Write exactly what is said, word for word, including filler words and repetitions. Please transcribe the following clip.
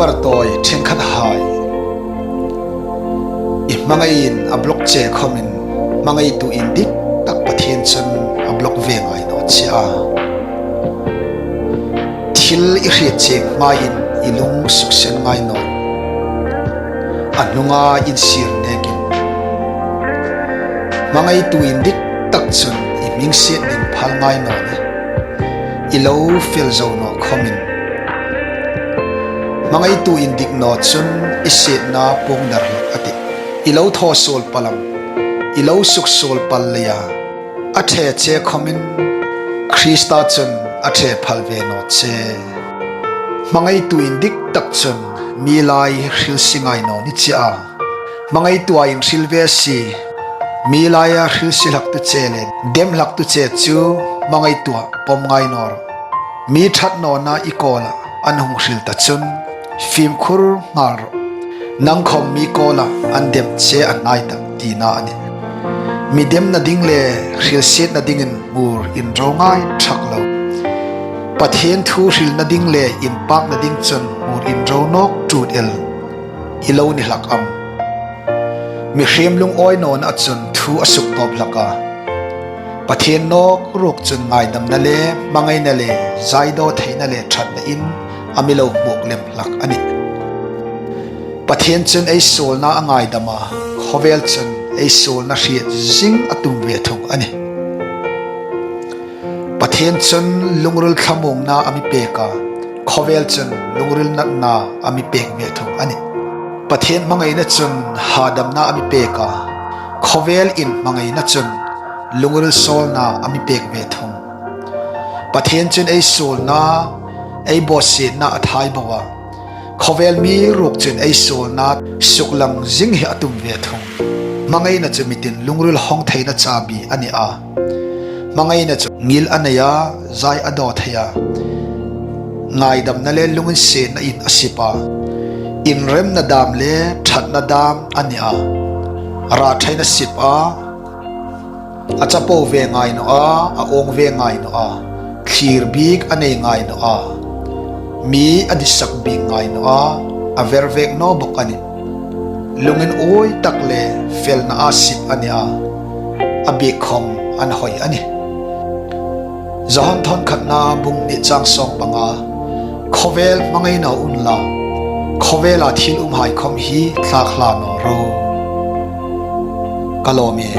Par tawi ṭhenkhathai, i hmangaiin a block che khawmin, hmangaitu indik tak Pathien chun a block ve ngai naw che a. Thil i hriet chieng hmain i lung suksen ngai naw. A hnunga insir nekin, hmangaitu indik tak chun i hming siet ding phal ngai naw ni. I lo fel zo naw khawmin, hmangaitu indik naw chun i sietna puong dar hlak a tih. I lo thaw suol pal am, i lo suk suol pal leia a ṭhe che khawmin, Krista chun a ṭhe phal ve naw che. Hmangaitu indik tak chun mi lai hril si ngai naw ni che a. Hmangaitua inhril ve si, mi laia hril si hlaktu che le dem hlaktu che chu hmangaitua pawm ngai naw rawh. Mi ṭhat nawna i kawla an hung hril ta chun, fimkhur nghal rawh. Nang khawm mi kawla an dem che a hnai tah tina a nih. Mi demna ding le hrilsietna dingin hmur inro ngai ṭhak lo. Pathien thu hrilna ding le inpakna ding chun hmur inro nawk ṭut el i lo ni hlak am? Mihriem lungawi nawna chun thu a suktawp hlak a. Pathien nawk ruok chun ngaidamna le hmangaina le zaidaw theina le ṭhatna in a mi lo hmuok lem hlak a nih. Pathien chun ei suolna a ngaidam a, khawvel chun ei suolna hriet zing a tum ve thung a nih. Pathien chun lungril thlamuongna a mi pek a, khawvel chun lungril natna a mi pek ve thung a nih. Pathien hmangaina chun hadamna a mi pek a, khawvelin hmangaina chun lungril sawlna a mi pek ve thung. Pathien chun ei suolna, ei bawsietna a thai bo a, khawvel mi ruok chun ei suolna suklang zing hi a tum ve thung. Hmangaina chu mitin lungril hawng theina chabi a ni a. Hmangaina chu ngil a nei a, zai a daw thei a. Ngaidamna le lunginsietna in a sip a. Inremna dam le ṭhatna dam a ni a. Rah ṭhain a sip a. A chapo ve ngai naw a, a awng ve ngai naw a. Thlir bik a nei ngai naw a. Mi a disak bik ngai naw a. A ver vek naw bawk a nih. Lunginui tak le felna a sip a ni a. A bik khawm an hawi a nih. Johan thawnkhatna bung hni chang sawm panga, khawvel hmangai naw unla, khawvela thil umhai khawm hi thlak hla naw ro. Ka lawm e.